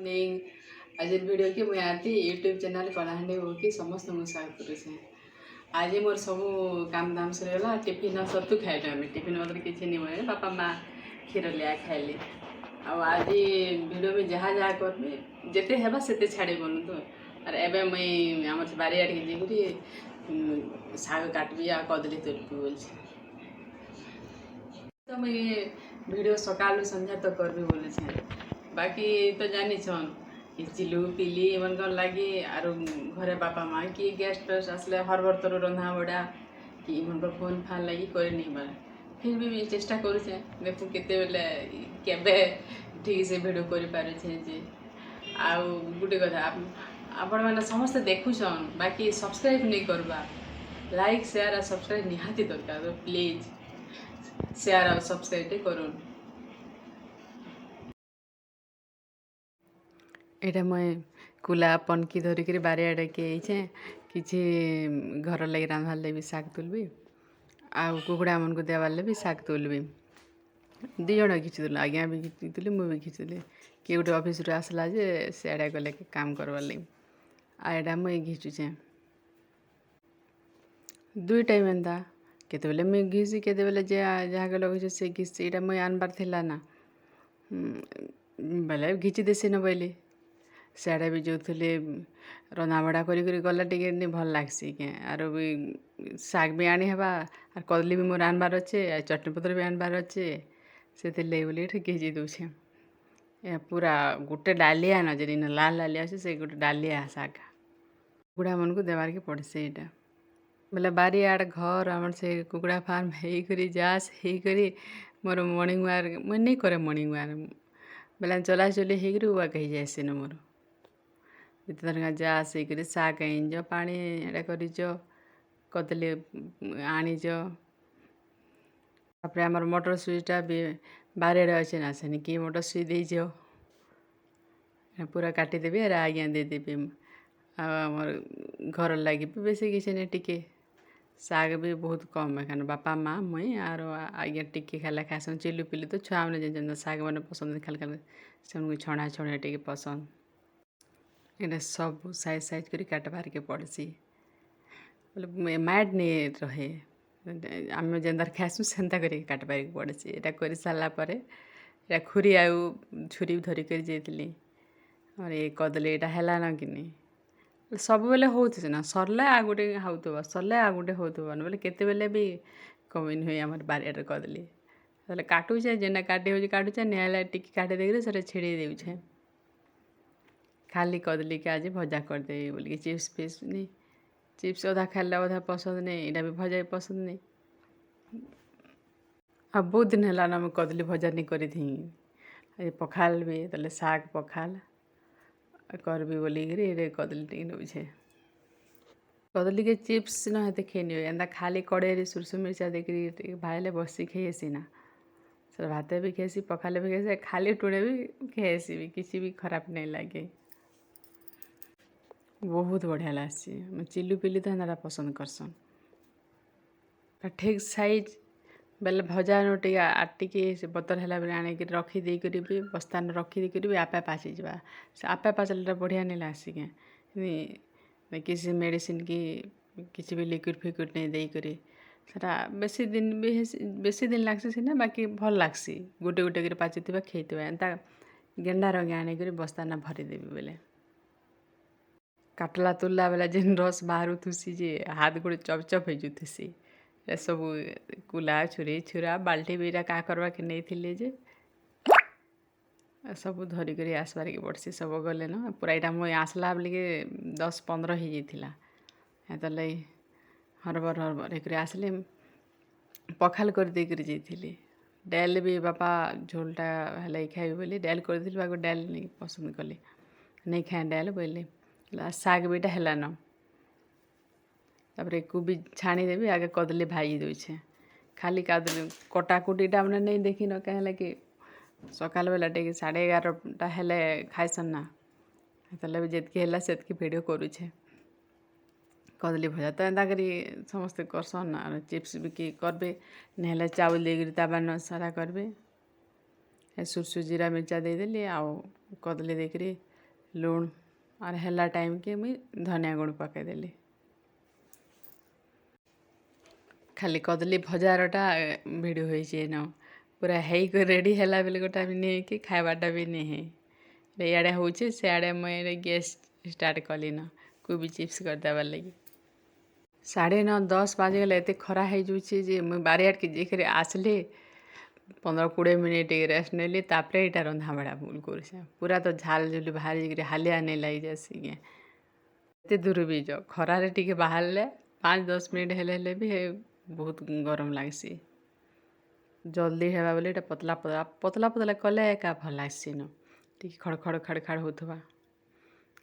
Evening. ଆଜିର ଭିଡ଼ିଓକେ ମୁଇଁ ଆରତି, YouTube channel Kalahandi ବୋକି ସମସ୍ତଙ୍କୁ ସ୍ୱାଗତ କରୁଛେଁ। ଆଜି ମୋର ସବୁ କାମ ଦାମ ସରିଗଲା। ଟିଫିନ୍ ସତୁ ଖାଇଲୁ ଆମେ। ଟିଫିନ୍ ପତ୍ର କିଛି ନି ବନେଇ, ବାପା ମା କ୍ଷୀର ଲିଆ ଖାଇଲେ। ଆଉ ଆଜି ଭିଡ଼ିଓ ମୁଇଁ ଯାହା ଯାହା କରବି, ଯେତେ ହେବା ସେତେ ଛାଡ଼ି ବନୁ ତ। ଆର୍ ଏବେ ମୁଇଁ ଆମର ସେ ବାରିଆଡ଼ିକେ ଯାଇକରି ଶାଗ କାଟବି ଆଉ କଦଳୀ ତୋଳିବି ବୋଲଛେ। ତ ମୁଇଁ ଭିଡ଼ିଓ ସକାଳୁ ସନ୍ଧ୍ୟା ତ କରବି ବୋଲୁଛେଁ। ବାକି ତ ଜାନିଛନ୍, ଇ ଚିଲୁ ପିଲି ଏମାନଙ୍କର ଲାଗି ଆରୁ ଘରେ ବାପା ମା କି ଗେଷ୍ଟ ଫେଷ୍ଟ ଆସିଲେ ହରବର ତରୁ ରନ୍ଧା ବଢ଼ା କି ଏମାନଙ୍କର ଫୋନ୍ ଫାନ୍ ଲାଗି କରି ନି ହେବାର୍। ଫିର୍ ବି ମୁଇଁ ଚେଷ୍ଟା କରୁଛେଁ। ଦେଖୁ କେତେବେଲେ କେବେ ଠିକ୍ ସେ ଭିଡ଼ିଓ କରିପାରୁଛେଁ ଯେ। ଆଉ ଗୁଟେ କଥା, ଆପଣମାନେ ସମସ୍ତେ ଦେଖୁଛନ୍, ବାକି ସବସ୍କ୍ରାଇବ୍ ନେଇ କରବା। ଲାଇକ୍, ସେୟାର ଆଉ ସବସ୍କ୍ରାଇବ୍ ନିହାତି ଦରକାର। ପ୍ଲିଜ୍ ସେୟାର ଆଉ ସବସ୍କ୍ରାଇବ୍ ଟେ କରୁନ୍। ଏଇଟା ମୁଇଁ କୁଲା ପନକି ଧରିକିରି ବାରିଆଡ଼କେ ଆଇଛେଁ। କିଛି ଘର ଲାଗି ରାନ୍ଧବାର୍ ଲାଗି ବି ଶାଗ ତୁଲବି ଆଉ କୁକୁଡ଼ାମାନଙ୍କୁ ଦେବାର୍ ଲାଗି ବି ଶାଗ ତୁଲବି। ଦି ଜଣ ଘିଚୁଥିଲୁ। ଆଜ୍ଞା ବି ଘିଚୁଥିଲେ, ମୁଁ ବି ଘିଚୁଥିଲି। କିଏ ଗୋଟେ ଅଫିସରୁ ଆସିଲା ଯେ ସିଆଡ଼େ ଗଲେ କାମ କରବାର୍ ଲାଗି। ଆଉ ଏଇଟା ମୁଇଁ ଘିଚୁଛେଁ ଦୁଇ ଟାଇମ୍। ଏନ୍ତା କେତେବେଲେ ମୁଇଁ ଘିସି, କେତେବେଲେ ଯେ ଯାହାକେ ଲଗେଇଛେ ସେ ଘିସି। ଏଇଟା ମୁଇଁ ଆନବାର୍ ଥିଲା ନା ବେଲେ ଘିଚି ଦେସି ନ ବୋଇଲି। ସିଆଡ଼େ ବି ଯାଉଥିଲି, ରନ୍ଧାବଢ଼ା କରି କରି ଗଲେ ଟିକେ ନି ଭଲ୍ ଲାଗ୍ସି କେଁ। ଆରୁ ବି ଶାଗ୍ ବି ଆଣି ହେବା, ଆର୍ କଦଳୀ ବି ମୋର୍ ଆନବାର୍ ଅଛେ, ଆଉ ଚଟନି ପତର୍ ବି ଆନବାର୍ ଅଛେ। ସେଥିର୍ଲାଗି ବୋଲି ଏଠି ଘିଚି ଦଉଛେଁ। ଏ ପୁରା ଗୁଟେ ଡାଲିଆ ନ ଯେନ୍ ଲାଲ୍ ଡାଲିଆ ଅଛି, ସେ ଗୋଟେ ଡାଲିଆ ଶାଗ୍ କୁକୁଡ଼ାମାନଙ୍କୁ ଦେବାର୍କେ ପଡ଼୍ସି ଏଇଟା। ବେଲେ ବାରିଆଡ଼େ ଘର୍, ଆମର୍ ସେ କୁକୁଡ଼ା ଫାର୍ମ ହେଇକରି, ଯାସ୍ ହେଇକରି ମୋର୍ ମର୍ଣ୍ଣିଂ ୱାକ୍ ମୁଇଁ ନେଇ କରେ। ମର୍ଣ୍ଣିଂ ୱାକ୍ ବେଲେ ଚଲାଚୁଲି ହେଇକରି ୱାକ୍ ହେଇଯାଏସିନ ମୋର୍। ଯେତେ ଯାସ୍ ହେଇକରି ଶାଗ୍ ଆଣିଛ, ପାଣି ଏଇଟା କରିଛ, କଦଳୀ ଆଣିଛ। ତାପରେ ଆମର ମଟର ସୁଇଚ୍ଟା ବି ବାରିଆଡ଼େ ଅଛେ ନା, ସେନିକି ମଟର ସୁଇଚ୍ ଦେଇଛ। ପୁରା କାଟିଦେବି ଆର୍ ଆଜ୍ଞା ଦେଇଦେବି। ଆଉ ଆମର୍ ଘରର୍ ଲାଗି ବି ବେଶୀ କିଛି ନାଇଁ, ଟିକେ ଶାଗ୍ ବି ବହୁତ କମ୍ ଏଖାନ। ବାପା ମା, ମୁଇଁ ଆରୁ ଆଜ୍ଞା ଟିକେ ଖାଇଲେ ଖାଏସନ୍। ଚିଲୁ ପିଲୁ ତ ଛୁଆମାନେ ଯେନ୍ ଶାଗ୍ ମାନେ ପସନ୍ଦ ଖାଲି ଖାଲି ସେମାନଙ୍କୁ ଛଣା ଛଣି ଟିକେ ପସନ୍ଦ। ଏଇଟା ସବୁ ସାଇଜ୍ ସାଇଜ୍ କରି କାଟବାର୍କେ ପଡ଼୍ସି। ବୋଲେ ମାଏଟ୍ ନି ରହେ, ଆମେ ଯେନ୍ତାର୍ ଖାଏସୁଁ ସେନ୍ତା କରିକି କାଟବାର୍କେ ପଡ଼୍ସି। ଏଇଟା କରି ସାରିଲା ପରେ ଏଇଟା ଖୁରି ଆଉ ଛୁରୀ ଧରିକରି ଯାଇଥିଲି। ଆର୍ ଏ କଦଳୀ ଏଇଟା ହେଲାନ କିନି, ସବୁବେଲେ ହଉଥିସି ନା, ସର୍ଲେ ଆଉ ଗୋଟେ ହଉଥିବ, ସର୍ଲେ ଆଉ ଗୋଟେ ହଉଥିବ। ବୋଲେ କେତେବେଲେ ବି କମି ନି ହୁଏ ଆମର୍ ବାରିଆଡ଼େ କଦଳୀ। ବୋଲେ କାଟୁଛେ, ଯେନ୍ଟା କାଟି ହଉଛେ କାଟୁଛେ, ନିହେଲେ ଟିକେ କାଟି ଦେଇକିରି ସେଟା ଛିଡ଼େଇ ଦେଉଛେ। ଖାଲି କଦଳୀକେ ଆଜି ଭଜା କରିଦେବି ବୋଲିକି। ଚିପ୍ସ ଫିପ୍ସ ନି, ଚିପ୍ସ ଅଧା ଖାଇଲେ ଅଧା ପସନ୍ଦ ନାଇଁ, ଏଇଟା ବି ଭଜା ବି ପସନ୍ଦ ନାଇଁ। ଆଉ ବହୁତ ଦିନ ହେଲାନ ମୁଇଁ କଦଳୀ ଭଜା ନି କରିଥିଇଁ। ଆଜି ପଖାଲ୍ ବି ତାହେଲେ ଶାଗ୍ ପଖାଲ୍ କରବି ବୋଲିକିରି ଏଇଟା କଦଳୀ ଟିକେ ନଉଛେ। କଦଳୀକେ ଚିପ୍ସ ନ ହେତେ ଖେଇ ନି ହୁଏ। ଏନ୍ତା ଖାଲି କଡ଼େଇରେ ସୁରସୁ ମିର୍ଚା ଦେଇକିରି ଟିକେ ଭାଜଲେ ବସି ଖେଇହେସି ନା। ସେଟା ଭାତେ ବି ଖେସି, ପଖାଲେ ବି ଖେସି, ଖାଲି ଟୁଣେ ବି ଖେସି ବି, କିଛି ବି ଖରାପ ନାଇଁ ଲାଗେ। ବହୁତ ବଢ଼ିଆ ଲାଗ୍ସି। ଚିଲୁ ପିଲି ତ ହେନ୍ତାଟା ପସନ୍ଦ କରସନ୍। ଠିକ୍ ସାଇଜ୍ ବେଲେ ଭଜାନୁ ଟିକେ ଆର୍ ଟିକେ ସେ ବତର୍ ହେଲା ବେଲେ ଆଣିକିରି ରଖି ଦେଇକରି ବି, ବସ୍ତାନ ରଖି ଦେଇକରି ବି ଆପେ ପାଚିଯିବା। ସେ ଆପେ ପାଚିଲାଟା ବଢ଼ିଆ ନାଇଁ ଲାଗ୍ସି କେଁ। କିଛି ମେଡ଼ିସିନ୍ କି କିଛି ବି ଲିକ୍ୱିଡ଼୍ ଫିକ୍ୱିଡ଼୍ ନାଇଁ ଦେଇକରି ସେଟା ବେଶୀ ଦିନ ବି ହେସି, ବେଶୀ ଦିନ ଲାଗ୍ସି ସିନା, ବାକି ଭଲ୍ ଲାଗ୍ସି। ଗୋଟେ ଗୋଟେ କରି ପାଚିଥିବା, ଖେଇଥିବା। ଏନ୍ତା ଗେଣ୍ଡା ରଙ୍ଗେ ଆଣିକରି ବସ୍ତାନ ଭରିଦେବି ବେଲେ କାଟଲା ତୁଲଲା ବେଲେ ଯେନ୍ ରସ୍ ବାହାରୁଥୁସି ଯେ ହାତ ଗୋଡ଼ ଚପ୍ ଚପ୍ ହେଇଯାଉଥିସି। ଏସବୁ କୁଲା, ଛୁରୀ, ଛୁରା, ବାଲ୍ଟି ବି ଏଇଟା କାଁ କର୍ବାକେ ନେଇଥିଲି ଯେ ସବୁ ଧରିକରି ଆସ୍ବାର୍କେ ପଡ଼୍ସି। ସବୁ ଗଲେନ ପୁରା। ଏଇଟା ମୁଇଁ ଆସ୍ଲା ବେଲିକେ 10:15 ହେଇଯାଇଥିଲା। ହେଥିର୍ଲାଗି ହରବର୍ ହରବର୍ ହେଇକରି ଆସିଲି। ପଖାଲ୍ କରିଦେଇକରି ଯାଇଥିଲି। ଡାଏଲ୍ ବି ବାପା ଝୋଲ୍ଟା ହେଲେ ଖାଇବେ ବୋଲି ଡାଏଲ୍ କରିଥିଲି, ବାକି ଡାଏଲ୍ ନେଇ ପସନ୍ଦ କଲେ, ନେଇ ଖାଏ ଡାଏଲ୍ ବୋଇଲେ। ଶାଗ୍ ବି ଏଇଟା ହେଲାନ। ତାପରେ କୁବି ଛାଣିଦେବି, ଆଗେ କଦଳୀ ଭାଜି ଦଉଛେଁ। ଖାଲି କଦଳୀ କଟାକୁଟିଟା ମାନେ ନେଇ ଦେଖିନ। କାଁ ହେଲା କି ସକାଳ ବେଲା ଟିକେ 11:30ଟା ହେଲେ ଖାଇସନ୍ ନା, ହେଥିର୍ଲାଗି ବି ଯେତ୍କି ହେଲା ସେତ୍କି ଭିଡ଼ିଓ କରୁଛେଁ। କଦଳୀ ଭଜା ତ ଏନ୍ତା କରି ସମସ୍ତେ କରସନ୍। ଆରୁ ଚିପ୍ସ ବି କିଏ କରବେ, ନାହେଲେ ଚାଉଲ୍ ଦେଇକରି ତାବାନ ସାରା କରବେ। ସୁରସୁ ଜିରା ମିର୍ଚା ଦେଇଦେଲି ଆଉ କଦଳୀ ଦେଇକରି ଲୁଣ୍ ଆର୍ ହେଲା ଟାଇମ୍କେ ମୁଇଁ ଧନିଆ ଗୁଣ୍ଡ ପକେଇଦେଲି। ଖାଲି କଦଳୀ ଭଜାରଟା ଭିଡ଼ିଓ ହେଇଛି ଏନ। ପୁରା ହେଇକି ରେଡ଼ି ହେଲା ବେଲେ ଗୋଟା ବି ନେଇକି ଖାଇବାଟା ବି ନେଇ ହେଇ। ଇଆଡ଼େ ହଉଛେ, ସିଆଡ଼େ ମୁଇଁ ଗ୍ୟାସ୍ ଷ୍ଟାର୍ଟ କଲିନ କୋବି ଚିପ୍ସ କରିଦେବାର୍ ଲାଗି। 9:30 10 ବାଜିଗଲା, ଏତେ ଖରା ହେଇଯାଉଛି ଯେ ମୁଇଁ ବାରିଆଡ଼କେ ଯାଇକରି ଆସିଲି, 15-20 ମିନିଟ୍ ଟିକେ ରେଷ୍ଟ ନେଲି, ତାପରେ ଏଇଟା ରନ୍ଧାବଢ଼ା ଭୁଲ କରୁଛେ। ପୁରା ତ ଝାଲ ଝୁଲି ବାହାରି ଯାଇକରି ହାଲିଆ ନେଇ ଲାଗିଯାଏସି ଆଜ୍ଞା। ଏତେ ଦୂର ବି ଯ ଖରାରେ ଟିକେ ବାହାରିଲେ 5-10 ମିନିଟ୍ ହେଲେ ହେଲେ ବି ବହୁତ ଗରମ ଲାଗ୍ସି। ଜଲ୍ଦି ହେବା ବୋଲି ଏଇଟା ପତଲା ପତଲା ପତଲା ପତଲା କଲେ ଏକା ଭଲ୍ ଲାଗ୍ସି ନ, ଟିକେ ଖଡ଼ ଖଡ଼ ଖାଡ଼ ଖାଡ଼ ହଉଥିବା।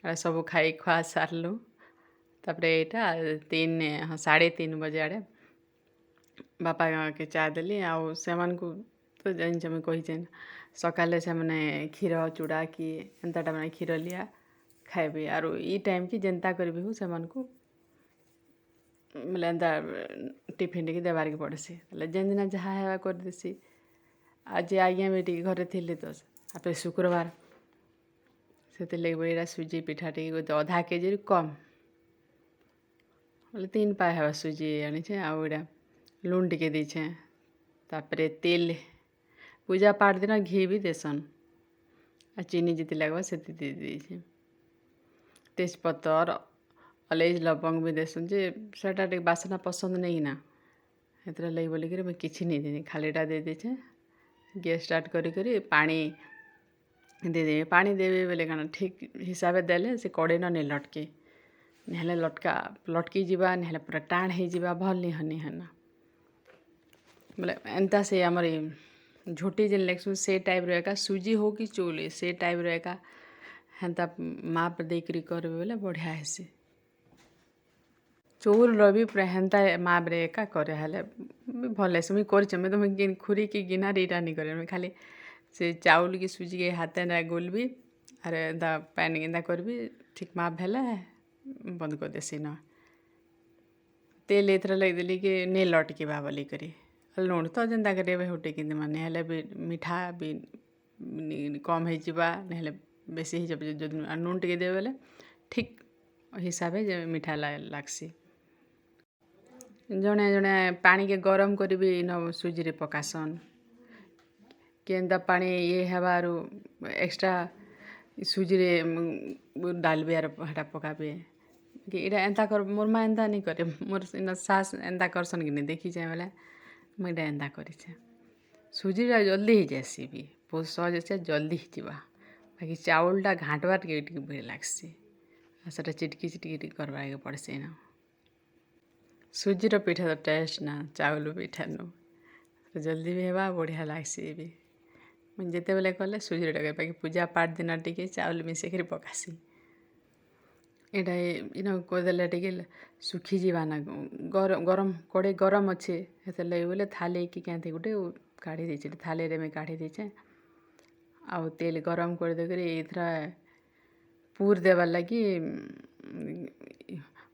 ଆର୍ ସବୁ ଖାଇ ଖୁଆ ସାରିଲୁ। ତାପରେ ଏଇଟା 3, ହଁ, 3:30 ବଜେ ଆଡ଼େ ବାପାକେ ଚା ଦେଲି। ଆଉ ସେମାନଙ୍କୁ ତ ଜାଣିଛ, ମୁଇଁ କହିଛେଁ, ସକାଲେ ସେମାନେ କ୍ଷୀର ଚୁଡ଼ା କି ଏନ୍ତାଟା ମାନେ କ୍ଷୀର ଲିଆ ଖାଇବେ। ଆରୁ ଇ ଟାଇମ୍କି ଯେନ୍ତା କରିବି ହଉ ସେମାନଙ୍କୁ ବୋଲେ ଏନ୍ତା ଟିଫିନ୍ ଟିକେ ଦେବାର୍କେ ପଡ଼୍ସି। ହେଲେ ଯେନ୍ ଦିନ ଯାହା ହେବା କରିଦେସି। ଆଜି ଆଜ୍ଞା ବି ଟିକେ ଘରେ ଥିଲେ ତ, ତାପରେ ଶୁକ୍ରବାର, ସେଥିର୍ଲାଗି ବୋଲି ଏଇଟା ସୁଜି ପିଠା ଟିକେ ଅଧା କେଜିରୁ କମ୍ ବୋଲେ 3 ପା ହେବା ସୁଜି ଆଣିଛେଁ। ଆଉ ଏଇଟା ଲୁଣ୍ ଟିକେ ଦେଇଛେଁ। ତାପରେ ତେଲ୍, ପୂଜା ପାଠ୍ ଦିନ ଘି ବି ଦେସନ୍, ଆଉ ଚିନି ଯେତେ ଲାଗ୍ବା ସେତି ଦେଇ ଦେଇଛେଁ। ତେଜପତର୍, ଅଲେଇଚ, ଲବଙ୍ଗ ବି ଦେସନ୍ ଯେ ସେଟା ଟିକେ ବାସ୍ନା ପସନ୍ଦ ନେଇକିନା, ହେଥିର୍ ଲାଗି ବୋଲିକିରି ମୁଇଁ କିଛି ନେଇ ଦେନି, ଖାଲିଟା ଦେଇ ଦେଇଛେଁ। ଗ୍ୟାସ୍ ଷ୍ଟାର୍ଟ କରି କରି ପାଣି ଦେଇଦେବି। ପାଣି ଦେବି ବେଲେ କାଣା, ଠିକ୍ ହିସାବେ ଦେଲେ ସେ କଡ଼େଇନ ନେଇ ଲଟକେ, ନହେଲେ ଲଟକି ଯିବା, ନହେଲେ ପୁରା ଟାଣ୍ ହେଇଯିବା, ଭଲ୍ ନି ହନି ହେନା। ବୋଲେ ଏନ୍ତା ସେ ଆମର୍ ଝୋଟି ଯେନ୍ ଲେଖ୍ସୁଁ, ସେ ଟାଇପ୍ର ଏକା ସୁଜି ହଉ କି ଚଉଲ୍, ସେ ଟାଇପ୍ର ଏକା ହେନ୍ତା ମାପ୍ ଦେଇକରି କରିବେ ବେଲେ ବଢ଼ିଆ ହେସି। ଚଉଲ୍ର ବି ପୁରା ହେନ୍ତା ମାପ୍ରେ ଏକା କରେ ହେଲେ ବି ଭଲ୍ ହେସି। ମୁଇଁ କରିଛେଁ। ମୁଇଁ ତ ମୁଇଁ ଖୁରିକି ଗିନାରେ ଇଟା ନି କରେ। ମୁଇଁ ଖାଲି ସେ ଚାଉଲ୍ କି ସୁଜିକେ ହାତେ ଗୋଲ୍ବି ଆର୍ ଏନ୍ତା ପାଏନ୍ ଏନ୍ତା କରିବି, ଠିକ୍ ମାପ୍ ହେଲେ ବନ୍ଦ କରିଦେସି ନ। ତେଲ୍ ଏଥର ଲାଗିଦେଲି କି ନେଇ ଲଟ୍କିବା ବୋଲିକରି। ଲୁଣ୍ ତ ଯେନ୍ତା କରି ଏବେ ଟିକେ ଦେମା, ହେଲେ ବି ମିଠା ବି କମ୍ ହେଇଯିବା, ନହେଲେ ବେଶୀ ହେଇଯିବ। ଯଦି ନୁନ୍ ଟିକେ ଦେବେ ବେଲେ ଠିକ୍ ହିସାବେ ଯେ ମିଠା ଲାଗ୍ସି। ଜଣେ ଜଣେ ପାଣିକେ ଗରମ୍ କରି ବି ଇନ ସୁଜିରେ ପକାସନ୍। କେନ୍ତା ପାଣି ଇଏ ହେବାରୁ ଏକ୍ସଟ୍ରା ସୁଜିରେ ଡାଲ୍ବେ ଆର୍ ହେଟା ପକାବେ କି ଇଟା ଏନ୍ତା କର। ମୋର୍ ମା ଏନ୍ତା ନି କରେ, ମୋର୍ ଇନ ଶାଶ୍ ଏନ୍ତା କରସନ୍ କି ନି ଦେଖିଛେଁ ବେଲେ ମୁଇଁ ଏଇଟା ଏନ୍ତା କରିଛେଁ। ସୁଜିଟା ଜଲ୍ଦି ହେଇଯାଏସି ବି, ବହୁତ୍ ସହଜ୍ ଅଛେ, ଜଲ୍ଦି ହେଇଯିବା। ବାକି ଚାଉଲ୍ଟା ଘାଣ୍ଟବାର୍ ଟିକେ ଟିକେ ଭିଡ଼୍ ଲାଗ୍ସି ଆଉ ସେଟା ଚିଟକି ଚିଟକି ଟିକେ କର୍ବାର୍କେ ପଡ଼୍ସି। ଏନ ସୁଜିର ପିଠା ତ ଟେଷ୍ଟ ନା ଚାଉଲ୍ ପିଠାନୁ। ଜଲ୍ଦି ବି ହେବା, ବଢ଼ିଆ ଲାଗ୍ସି ବି। ମୁଇଁ ଯେତେବେଲେ କଲେ ସୁଜିରଟା କରେ, ବାକି ପୂଜା ପାଠ୍ ଦିନ ଟିକେ ଚାଉଲ୍ ମିଶେଇକିରି ପକାସି। ଏଇଟା ଇନ କରିଦେଲେ ଟିକେ ଶୁଖିଯିବା ନା, ଗରମ ଗରମ କଡ଼େଇ ଗରମ ଅଛେ, ହେଥିର୍ଲାଗି ବୋଲେ ଥାଲି କି କେଁଥି ଗୁଟେ କାଢ଼ି ଦେଇଛେ। ଥାଲିରେ ମୁଇଁ କାଢ଼ି ଦେଇଛେଁ। ଆଉ ତେଲ୍ ଗରମ କରିଦେଇକରି ଏଇଥିରେ ପୁର୍ ଦେବାର୍ ଲାଗି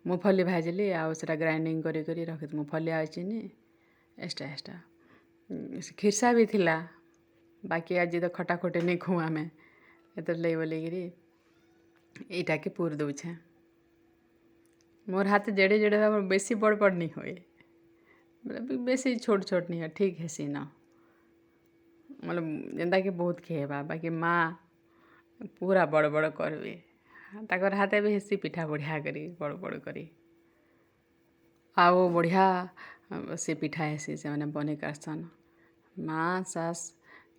ମୁଫଲି ଭାଜିଲି ଆଉ ସେଟା ଗ୍ରାଇଣ୍ଡିଙ୍ଗ କରି କରି ରଖିଥିଲି, ମୁଫଲି ଆଉ ଚିନି ଏକ୍ସଟ୍ରା ଏକ୍ସଟ୍ରା। ଖିର୍ସା ବି ଥିଲା, ବାକି ଆଜି ତ ଖଟା ଖଟି ନେଇ ଖାଉଁ ଆମେ, ହେଥିର୍ଲାଗି ବୋଲିକିରି ଏଇଟାକେ ପୁର୍ ଦଉଛେଁ। ମୋର୍ ହାତେ ଜେଡ଼େ ଜେଡ଼େ ବେଶୀ ବଡ଼୍ ବଡ଼୍ ନି ହୁଏ, ବେଲେ ବେଶୀ ଛୋଟ୍ ଛୋଟ୍ ନି ହୁଏ, ଠିକ୍ ହେସି ନ, ମାନେ ଯେନ୍ତାକି ବହୁତ୍ ଖିଏବା। ବାକି ମା ପୁରା ବଡ଼୍ ବଡ଼୍ କର୍ବେ, ତାଙ୍କର୍ ହାତେ ବି ହେସି ପିଠା ବଢ଼ିଆ କରି ବଡ଼୍ ବଡ଼୍ କରି ଆଉ ବଢ଼ିଆ ସେ ପିଠା ହେସି ସେମାନେ ବନେଇ କାଟ୍ସନ୍। ମା, ଶାଶ୍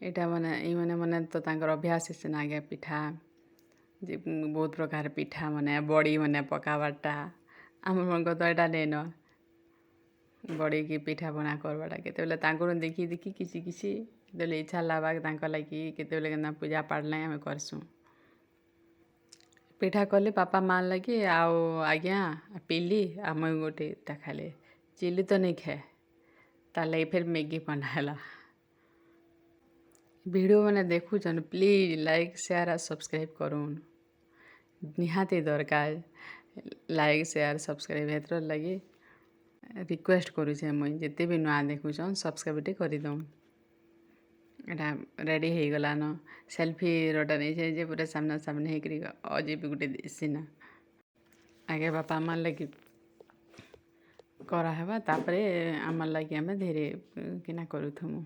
ଏଇଟା ମାନେ ଇମାନେ ମାନେ ତ ତାଙ୍କର୍ ଅଭ୍ୟାସ୍ ହେସି ନା ଆଜ୍ଞା, ପିଠା ଯେ ବହୁତ୍ ପ୍ରକାର୍ ପିଠା ମାନେ ବଡ଼ି ମାନେ ପକାବାର୍ଟା। ଆମର୍ମାନଙ୍କର୍ ତ ଏଇଟା ନେଇନ ବଡ଼ି କି ପିଠା ପଣା କର୍ବାଟା। କେତେବେଲେ ତାଙ୍କର୍ନୁ ଦେଖି ଦେଖି କିଛି କିଛି କେତେବେଲେ ଇଚ୍ଛା ଲାଗ୍ବା ତାଙ୍କର୍ ଲାଗି, କେତେବେଲେ କେନ୍ତା ପୂଜା ପାଠ୍ ଲାଗି ଆମେ କର୍ସୁଁ। ପିଠା କଲି ବାପା ମା ଲାଗି ଆଉ ଆଜ୍ଞା, ପିଲି ଆଉ ମୁଇଁ ଗୋଟେ ଟା ଖାଇଲି। ଚିଲି ତ ନେଇ ଖାଏ, ତାର୍ ଲାଗି ଫେର୍ ମ୍ୟାଗି ବନା ହେଲା। ଭିଡ଼ିଓ ମାନେ ଦେଖୁଛନ୍, ପ୍ଲିଜ୍ ଲାଇକ୍, ସେୟାର୍ ଆଉ ସବସ୍କ୍ରାଇବ୍ କରୁନ୍। ନିହାତି ଦରକାର୍ ଲାଇକ୍, ସେୟାର୍, ସବସ୍କ୍ରାଇବ୍। ହେଥିର୍ ଲାଗି ରିକ୍ୱେଷ୍ଟ କରୁଛେଁ ମୁଇଁ, ଯେତେ ବି ନୂଆ ଦେଖୁଛନ୍ ସବସ୍କ୍ରାଇବ୍ ଟିକେ କରିଦଉନ୍। ଏଟା ରେଡ଼ି ହେଇଗଲାନ। ସେଲ୍ଫିରଟା ନେଇଛେ ଯେ ପୁରା ସାମ୍ନା ସାମ୍ନି ହେଇକରି ଅଜେଇ ବି ଗୁଟେ ଦିଶିନା। ଆଗେ ବାପା ମାଆର୍ ଲାଗି କରାହେବା, ତାପରେ ଆମର୍ ଲାଗି ଆମେ ଧୀରେ କିନା କରୁଥିମୁ।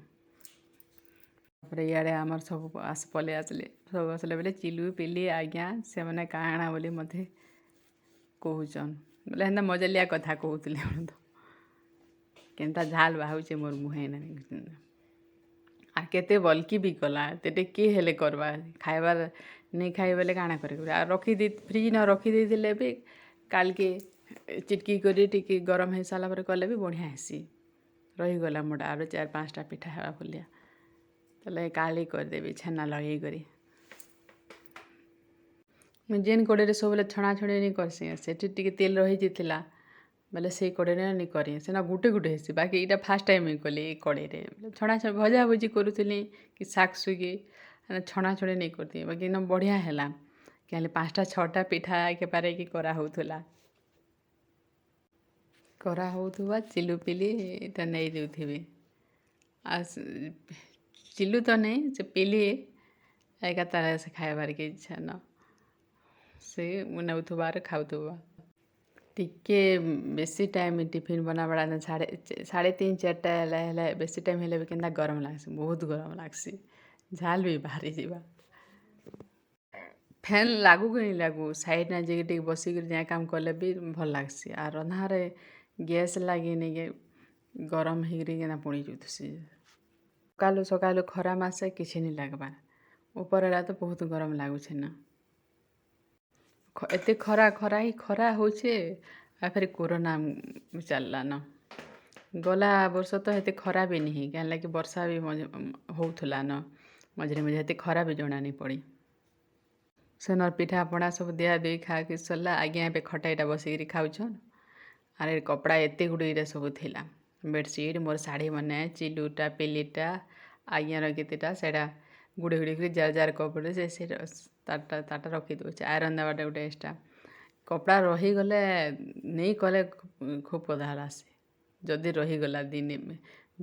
ତାପରେ ଇଆଡ଼େ ଆମର୍ ସବୁ ପଲେଇ ଆସିଲେ। ସବୁ ଆସିଲେ ବେଲେ ଚିଲୁ ପିଲି ଆଜ୍ଞା ସେମାନେ କାଣା ବୋଲି ମତେ କହୁଛନ୍ ବୋଲେ ହେନ୍ତା ମଜାଲିଆ କଥା କହୁଥିଲେ। ତ କେନ୍ତା ଝାଲ୍ ବାହାରୁଛେ ମୋର୍ ମୁହେଁ। ଆର୍ କେତେ ବଲ୍କି ବି କଲା। ଏତେ କିଏ ହେଲେ କର୍ବା? ଖାଇବାର୍ ନେଇ ଖାଇ ବେଲେ କାଣା କରିବି? ଆର୍ ରଖିଦେଇ ଫ୍ରିଜ୍ ନ ରଖିଦେଇଥିଲେ ବି କାଲ୍କେ ଚିଟକି କରି ଟିକେ ଗରମ ହେଇ ସାରିଲା ପରେ କଲେ ବି ବଢ଼ିଆ ହେସି। ରହିଗଲା ମୋଟା ଆରୁ 4-5ଟା ପିଠା ହେବା ଭଲିଆ। ତାହେଲେ କାଲି କରିଦେବି ଛେନା ଲଗେଇ କରି। ମୁଇଁ ଯେନ୍ କଡ଼େଇରେ ସବୁବେଲେ ଛଣାଛଣି ନି କର୍ସି, ସେଠି ଟିକେ ତେଲ୍ ରହିଯାଇଥିଲା ବେଲେ ସେଇ କଡ଼େଇରେ ନି କରି। ସେନ ଗୁଟେ ଗୁଟେ ହେସି। ବାକି ଇଟା ଫାର୍ଷ୍ଟ ଟାଇମ୍ ମୁଇଁ କଲି ଏଇ କଡ଼େଇରେ। ଛଣା ଭଜା ଭୁଜି କରୁଥିଲି କି ଶାଗ୍ ସୁଗି, ଛଣାଛଣି ନେଇ କରୁଥିଲି। ବାକି ଇନ ବଢ଼ିଆ ହେଲା। କାଲି 5ଟା 6ଟା ପିଠା ଏକେପାରେ କି କରା ହଉଥିଲା। କରା ହଉଥିବା ଚିଲୁପିଲି ଇଟା ନେଇଯାଉଥିବେ। ଆଉ ଚିଲୁ ତ ନେଇ, ସେ ପିଲି ଏକା ତାର ସେ ଖାଇବାର୍କେ ଇଚ୍ଛା ନ ସେ ନେଉଥିବାର ଖାଉଥିବା। ଟିକେ ବେଶୀ ଟାଇମ୍ ଟିଫିନ୍ ବନାବାଟା 3:30 4ଟା ହେଲେ ହେଲେ ବେଶୀ ଟାଇମ୍ ହେଲେ ବି କେନ୍ତା ଗରମ ଲାଗ୍ସି, ବହୁତ ଗରମ ଲାଗ୍ସି, ଝାଲ୍ ବି ବାହାରିଯିବା। ଫ୍ୟାନ୍ ଲାଗୁ କି ନି ଲାଗୁ, ସାଇଡ଼୍ ଯାଇକି ଟିକେ ବସିକରି ଯାଏ କାମ୍ କଲେ ବି ଭଲ୍ ଲାଗ୍ସି। ଆର୍ ରନ୍ଧାରେ ଗ୍ୟାସ୍ ଲାଗି ନିକେ ଗରମ ହେଇକରି କେନ୍ତା ପୋଡ଼ି ଯାଉଥିସି। ସକାଲୁ ସକାଲୁ ଖରା ମାସେ କିଛି ନି ଲାଗ୍ବାର୍। ଉପର୍ ବେଲା ତ ବହୁତ ଗରମ ଲାଗୁଛେ ନା। ଏତେ ଖରା ଖରା ହି ଖରା ହଉଛେ। ଆଉ ଫେର୍ କୋରୋନା ଚାଲ୍ଲାନ। ଗଲା ବର୍ଷ ତ ହେତେ ଖରା ବି ନି ହେଇ, କାଁ ଲାଗି ବର୍ଷା ବି ହଉଥିଲା ନ ମଝିରେ ମଝିରେ, ହେତେ ଖରା ବି ଜଣା ନି ପଡ଼ି। ସେନର୍ ପିଠା ପଣା ସବୁ ଦିଆ ଦୁଇ ଖାଇକି ସରିଲା। ଆଜ୍ଞା ଏବେ ଖଟା ଇଟା ବସିକିରି ଖାଉଛନ୍। ଆର୍ କପଡ଼ା ଏତେ ଗୁଡ଼େ ଇଟା ସବୁ ଥିଲା, ବେଡ଼ସିଟ୍, ମୋର୍ ଶାଢ଼ୀ ମାନେ, ଚିଲୁଟା ପିଲିଟା, ଆଜ୍ଞାର କେତେଟା, ସେଟା ଗୁଡ଼େ ଗୁଡ଼େ କରି ଜାର ଜାର କପଡ଼େ ସେ ତାଟା ତାଟା ରଖିଦଉଛେ। ଆଇରନ୍ ଦେବାଟା ଗୋଟେ ଏକ୍ସଟ୍ରା। କପଡ଼ା ରହିଗଲେ ନେଇ କଲେ ଖୁବ୍ ପଦାର୍ ଆସେ। ଯଦି ରହିଗଲା ଦିନେ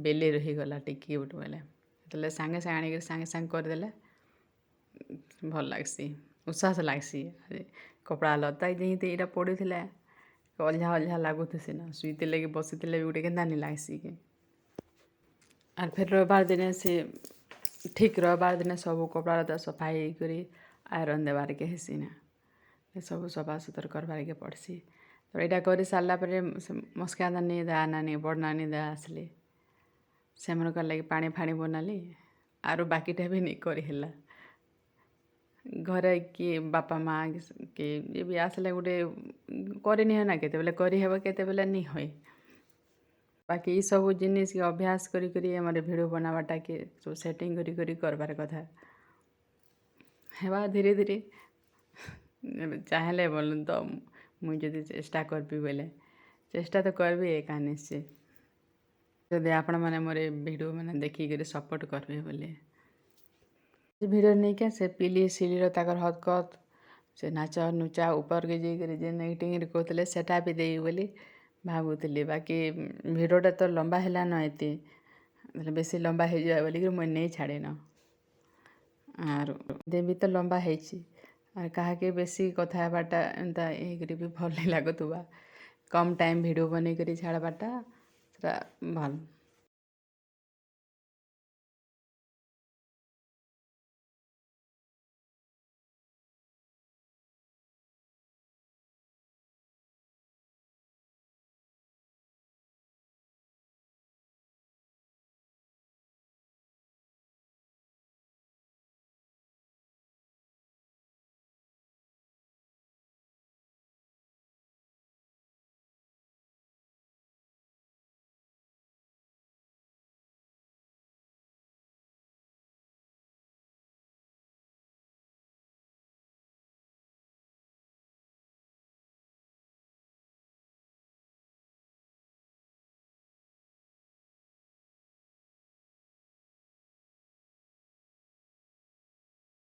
ବେଲେ ରହିଗଲା ଟିକେ ଗୋଟେ ବେଲେ, ହେତେଲେ ସାଙ୍ଗେ ସାଙ୍ଗେ ଆଣିକରି ସାଙ୍ଗେ ସାଙ୍ଗେ କରିଦେଲେ ଭଲ୍ ଲାଗ୍ସି, ଉଶ୍ୱାସ ଲାଗ୍ସି। କପଡ଼ା ଲତା ଯେମିତି ଏଇଟା ପଡ଼ିଥିଲା ଅଲ୍ଝା ଅଲ୍ଝା ଲାଗୁଥିସି ନା, ଶୁଇଥିଲେ କି ବସିଥିଲେ ବି ଗୋଟେ କେନ୍ତା ନି ଲାଗ୍ସି କି। ଆର୍ ଫେର୍ ରବିବାର୍ ଦିନେ ସେ ଠିକ୍ ରବିବାର୍ ଦିନେ ସବୁ କପଡ଼ା ଲତା ସଫା ହେଇକରି ଆଇରନ୍ ଦେବାର୍କେ ହେସି ନା, ସବୁ ସଫା ସୁତର୍ କର୍ବାର୍କେ ପଡ଼୍ସି। ତ ଏଇଟା କରି ସାରିଲା ପରେ ସେ ମସ୍କା ନାନୀ, ଦା ନାନୀ, ବଡ଼ ନାନୀ ଦା ଆସିଲେ। ସେମାନଙ୍କର ଲାଗି ପାଣି ଫାଣି ବନାଲି। ଆରୁ ବାକିଟା ବି ନି କରି ହେଲା। ଘରେ କିଏ ବାପା ମା କିଏ ଯିଏ ବି ଆସିଲେ ଗୋଟେ କରିନି ନା, କେତେବେଲେ କରିହେବ, କେତେବେଲେ ନି ହଏ। ବାକି ଇ ସବୁ ଜିନିଷ୍ ଅଭ୍ୟାସ କରି କରି ଆମର ଭିଡ଼ିଓ ବନାବାଟାକେ ସବୁ ସେଟିଂ କରି କରି କରବାର୍ କଥା ହେବା ଧୀରେ ଧୀରେ। ଚାହିଁଲେ ବୋଲୁନ୍ ତ ମୁଇଁ ଯଦି ଚେଷ୍ଟା କରବି ବେଲେ, ଚେଷ୍ଟା ତ କରବି ଏକା ନିଶ୍ଚୟ, ଯଦି ଆପଣମାନେ ମୋର ଏ ଭିଡ଼ିଓ ମାନେ ଦେଖିକରି ସପୋର୍ଟ କରବେ ବୋଲେ। ଭିଡ଼ିଓ ନେଇକେ ସେ ପିଲି ସିଲିର ତାକର୍ ହରକତ୍, ସେ ନାଚ ନୁଚା, ଉପର୍କେ ଯାଇକରି ଯେନ୍ ଏକ୍ଟିଂ କରୁଥିଲେ, ସେଟା ବି ଦେବି ବୋଲି ଭାବୁଥିଲି। ବାକି ଭିଡ଼ିଓଟା ତ ଲମ୍ବା ହେଲାନ, ଏତେ ବେଶୀ ଲମ୍ବା ହେଇଯିବା ବୋଲିକିରି ମୁଇଁ ନେଇ ଛାଡ଼ିନ। ଆରୁ ଦେବି ତ ଲମ୍ବା ହେଇଛି। ଆର୍ କାହାକେ ବେଶୀ କଥା ହେବାଟା ଏନ୍ତା ହେଇକରି ବି ଭଲ୍ ନାଇଁ ଲାଗୁଥିବା। କମ୍ ଟାଇମ୍ ଭିଡ଼ିଓ ବନେଇକରି ଛାଡ଼ବାଟା ସେଟା ଭଲ୍।